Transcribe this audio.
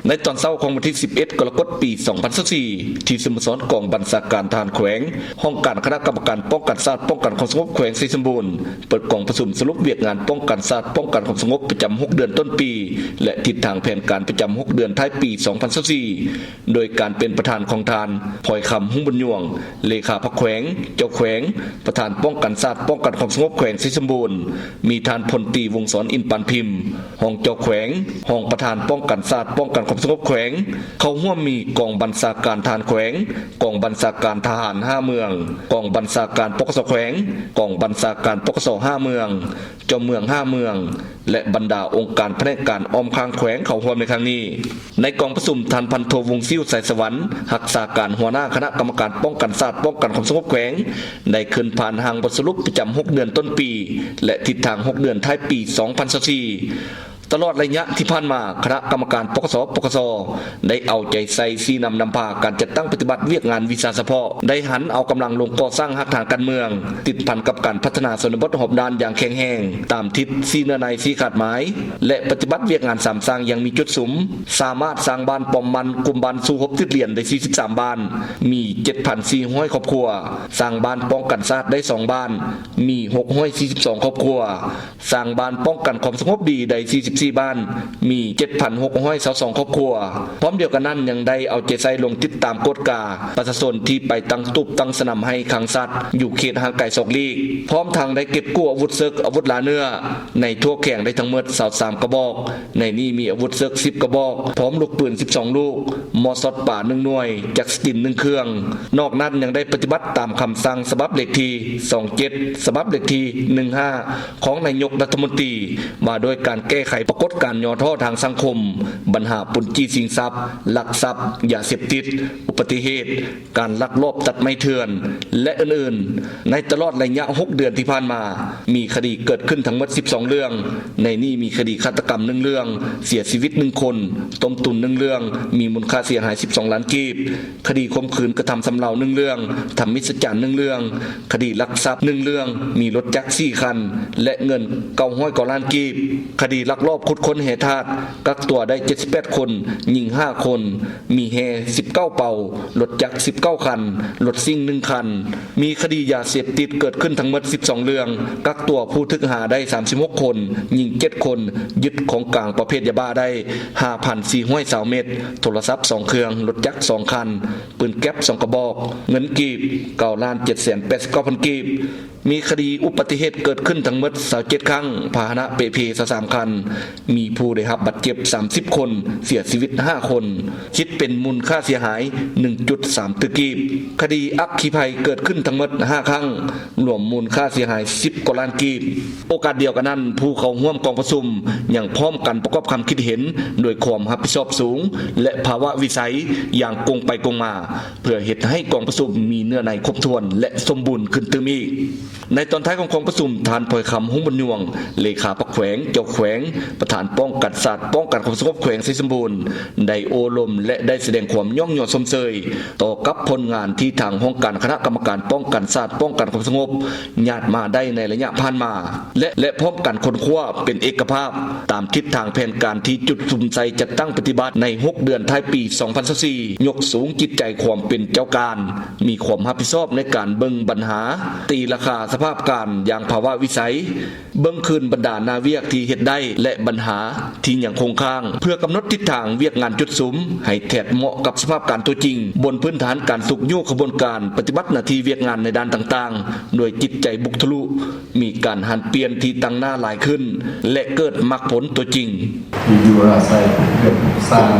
ໃນຕອນເຊົ້າຂອງວັນທີສິບເອັດ ກໍລະກົດ ປີສອງພັນຊາວສີ່ ທີ່ສະໂມສອນກອງບັນຊາການທະຫານແຂວງ, ຫ້ອງການຄະນະກຳມະການປ້ອງກັນຊາດ ປ້ອງກັນຄວາມສະຫງົບແຂວງໄຊສົມບູນ ເປີດກອງປະຊຸມສະຫຼຸບວຽກງານປ້ອງກັນຊາດ ປ້ອງກັນຄວາມສະຫງົບປະຈຳຫົກເດືອນຕົ້ນປີ ແລະ ທິດທາງແຜນການປະຈຳຫົກເດືອນທ້າຍປີສອງພັນຊາວສີ່ ໂດຍການເປັນປະທານຂອງທ່ານ ພອຍຄຳ ຮຸ່ງບຸນຍວງ ເລຂາພັກແຂວງ, ເຈົ້າແຂວງ, ປະທານປ້ອງກັນຊາດ ປ້ອງກັນຄວາມສະຫງົບແຂວງໄຊສົມບູນ, ມີທ່ານ ພົນຕີ ວົງສອນ ອິນປານພິມ ຮອງເຈົ້າແຂວງ, ຮອງປະທານປ້ອງກັນຊາດ ປ້ອງກັນຄວາມສະຫງົບແຂວງ, ເຂົ້າຮ່ວມມີກອງບັນຊາການທະຫານແຂວງ, ກອງບັນຊາການທະຫານຫ້າເມືອງ, ກອງບັນຊາການ ປກສ ແຂວງ, ກອງບັນຊາການ ປກສ ຫ້າເມືອງ, ເຈົ້າເມືອງຫ້າເມືອງ ແລະ ບັນດາອົງການພະແນກການອ້ອມຂ້າງແຂວງເຂົ້າຮ່ວມໃນຄັ້ງນີ້. ໃນກອງປະຊຸມ, ທ່ານ ພັນໂທ ວົງສິວ ສາຍສະຫວັນ ຮັກສາການຫົວໜ້າຄະນະກຳມະການປ້ອງກັນຊາດ ປ້ອງກັນຄວາມສະຫງົບແຂວງ ໄດ້ຂຶ້ນຜ່ານຮ່າງບົດສະຫຼຸບປະຈຳຫົກເດືອນຕົ້ນປີ ແລະ ທິດທາງຫົກເດືອນທ້າຍປີສອງພັນຊາວສີ່. ຕະຫຼອດໄລຍະທີ່ຜ່ານມາ, ຄະນະກຳມະການ ປກສ ປກສ ໄດ້ເອົາໃຈໃສ່ຊີ້ນຳນຳພາການຈັດຕັ້ງປະຕິບັດວຽກງານວິຊາສະເພາະ, ໄດ້ຫັນເອົາກຳລັງລົງກໍ່ສ້າງຮາກຖານການເມືອງ ຕິດພັນກັບການພັດທະນາຊົນນະບົດຮອບດ້ານຢ່າງແຂງແຮງ, ຕາມທິດຊີ້ເນື້ອໃນຊີ້ຂາດໝາຍ ແລະ ປະຕິບັດວຽກງານສາມສ້າງຢ່າງມີຈຸດສຸມ, ສາມາດສ້າງບ້ານປ້ອມໝັ້ນ ກຸ່ມບ້ານສູ້ຮົບຕິດລຽນໄດ້ສີ່ສິບສາມບ້ານ, ມີເຈັດພັນສີ່ຮ້ອຍຄອບຄົວ, ສ້າງບ້ານປ້ອງກັນຊາດໄດ້ສອງບ້ານ, ມີຫົກຮ້ອຍສີ່ສິບສອງຄອບຄົວ, ສ້າງບ້ານປ້ອງກັນຄວາມສະຫງົບດີໄດ້ສີ່ສິບສີ່ບ້ານ, ມີເຈັດພັນຫົກຮ້ອຍຊາວສອງຄອບຄົວ. ພ້ອມດຽວກັນນັ້ນ, ຍັງໄດ້ເອົາໃຈໃສ່ລົງຕິດຕາມກວດກາປະຊາຊົນທີ່ໄປຕັ້ງຕູບຕັ້ງສະໜຳໄຮ່ຄັງສັດຢູ່ເຂດຫ່າງໄກສອກຫຼີກ, ພ້ອມທັງໄດ້ເກັບກູ້ອາວຸດເສິກ, ອາວຸດລ່າເນື້ອ ໃນທົ່ວແຂວງໄດ້ທັງໝົດຊາວສາມກະບອກ. ໃນນີ້ມີອາວຸດເສິກສິບກະບອກ, ພ້ອມລູກປືນສິບສອງລູກ, ໝໍ້ຊອດປາໜຶ່ງໜ່ວຍ, ຈັກສະຕິນໜຶ່ງເຄື່ອງ. ນອກນັ້ນຍັງໄດ້ປະຕິບັດຕາມຄຳສັ່ງສະບັບເລກທີສອງເຈັດ, ສະບັບເລກທີໜຶ່ງຫ້າ ຂອງນາຍົກລັດຖະມົນຕີ ວ່າດ້ວຍການແກ້ໄຂປາກົດການຫຍໍ້ທໍ້ທາງສັງຄົມ, ບັນຫາປຸ້ນຈີ້ຊິງຊັບ, ລັກຊັບ, ຢາເສບຕິດ, ອຸປະຕິເຫດ, ການລັກລອບຕັດໄມ້ເຖື່ອນ ແລະ ອື່ນໆ. ໃນຕະຫຼອດໄລຍະຫົກເດືອນທີ່ຜ່ານມາ, ມີຄະດີເກີດຂຶ້ນທັງໝົດສິບສອງເລື່ອງ. ໃນນີ້ມີຄະດີຄາດຕະກຳໜຶ່ງເລື່ອງ, ເສຍຊີວິດໜຶ່ງຄົນ, ຕົ້ມຕຸນໜຶ່ງເລື່ອງ, ມີມູນຄ່າເສຍຫາຍສິບສອງລ້ານກີບ, ຄະດີຂົ່ມຂືນກະທຳຊຳເລົາໜຶ່ງເລື່ອງ, ທຳມິດສະຈານໜຶ່ງເລື່ອງ, ຄະດີລັກຊັບໜຶ່ງເລື່ອງ, ມີລົດຈັກສີ່ຄັນ ແລະ ເງິນເກົ້າຮ້ອຍກວ່າລ້ານກີບ, ຄະດີລັກລອບຂຸດຄົ້ນແຮ່ທາດ ກັກຕົວໄດ້ເຈັດສິບແປດຄົນ, ຍິງຫ້າຄົນ, ມີແຮ່ສິບເກົ້າເປົາ, ລົດຈັກສິບເກົ້າຄັນ, ລົດຊິງໜຶ່ງຄັນ. ມີຄະດີຢາເສບຕິດເກີດຂຶ້ນທັງໝົດສິບສອງເລື່ອງ, ກັກຕົວຜູ້ຖືກຫາໄດ້ສາມສິບຫົກຄົນ, ຍິງເຈັດຄົນ, ຍຶດຂອງກາງປະເພດຢາບ້າໄດ້ຫ້າພັນສີ່ຮ້ອຍຊາວເມັດ, ໂທລະສັບສອງເຄື່ອງ, ລົດຈັກສອງຄັນ, ປືນແກັບສອງກະບອກ, ເງິນກີບເກົ້າລ້ານເຈັດແສນແປດສິບເກົ້າພັນກີບ. ມີຄະດີອຸປະຕິເຫດເກີດຂຶ້ນທັງໝົດຊາວເຈັດຄັ້ງ, ພາຫະນະເປ່ເພຊາວສາມຄັນ, ມີຜູ້ໄດ້ຮັບບາດເຈັບສາມສິບຄົນ, ເສຍຊີວິດຫ້າຄົນ, ຄິດເປັນມູນຄ່າເສຍຫາຍໜຶ່ງຈຸດສາມຕື້ກີບ. ຄະດີອັກຄີໄພເກີດຂຶ້ນທັງໝົດຫ້າຄັ້ງ, ລວມມູນຄ່າເສຍຫາຍສິບກວ່າລ້ານກີບ. ໂອກາດດຽວກັນນັ້ນ, ຜູ້ເຂົ້າຮ່ວມກອງປະຊຸມຍັງພ້ອມກັນປະກອບຄຳຄິດເຫັນດ້ວຍຄວາມຮັບຜິດຊອບສູງ ແລະ ພາວະວິໄສຢ່າງກົງໄປກົງມາ, ເພື່ອເຮັດໃຫ້ກອງປະຊຸມມີເນື້ອໃນຄົບຖ້ວນ ແລະ ສົມບູນຂຶ້ນຕື່ມອີກ. ໃນຕອນທ້າຍຂອງກອງປະຊຸມ, ທ່ານ ພອຍຄຳ ຮຸ່ງບຸນຍວງ ເລຂາພັກແຂວງ, ເຈົ້າແຂວງ, ປະທານປ້ອງກັນຊາດ ປ້ອງກັນຄວາມສະຫງົບແຂວງໄຊສົມບູນ ໄດ້ໂອ້ລົມ ແລະ ໄດ້ສະແດງຄວາມຍ້ອງຍໍຊົມເຊີຍຕໍ່ກັບຜົນງານທີ່ທາງຫ້ອງການຄະນະກຳມະການປ້ອງກັນຊາດ ປ້ອງກັນຄວາມສະຫງົບ ຍາດມາໄດ້ໃນໄລຍະຜ່ານມາ ແລະ ແລະ ພ້ອມກັນຄົ້ນຄວ້າເປັນເອກະພາບ ຕາມທິດທາງແຜນການທີ່ຈຸດສຸມໃສ່ຈັດຕັ້ງປະຕິບັດໃນຫົກເດືອນທ້າຍປີສອງພັນຊາວສີ່ ຍົກສູງຈິດໃຈຄວາມເປັນເຈົ້າການ, ມີຄວາມຮັບຜິດຊອບໃນການເບິ່ງບັນຫາ, ຕີລາຄາສະພາບການຢ່າງພາວະວິໄສ, ເບິ່ງຄືນບັນດາໜ້າວຽກທີ່ເຮັດໄດ້ ແລະ ບັນຫາທີ່ຍັງຄົງຄ້າງ, ເພື່ອກຳນົດທິດທາງວຽກງານຈຸດສຸມໃຫ້ແທດເໝາະກັບສະພາບການຕົວຈິງ, ບົນພື້ນຖານການຊຸກຍູ້ຂະບວນການປະຕິບັດໜ້າທີ່ວຽກງານໃນດ້ານຕ່າງໆ ດ້ວຍຈິດໃຈບຸກທະລຸ, ມີການຫັນປ່ຽນທີ່ຕັ້ງໜ້າຫຼາຍຂຶ້ນ ແລະ ເກີດໝາກຜົນຕົວຈິງ. ຢູ່ອາໄສເພື່ອສ້າງ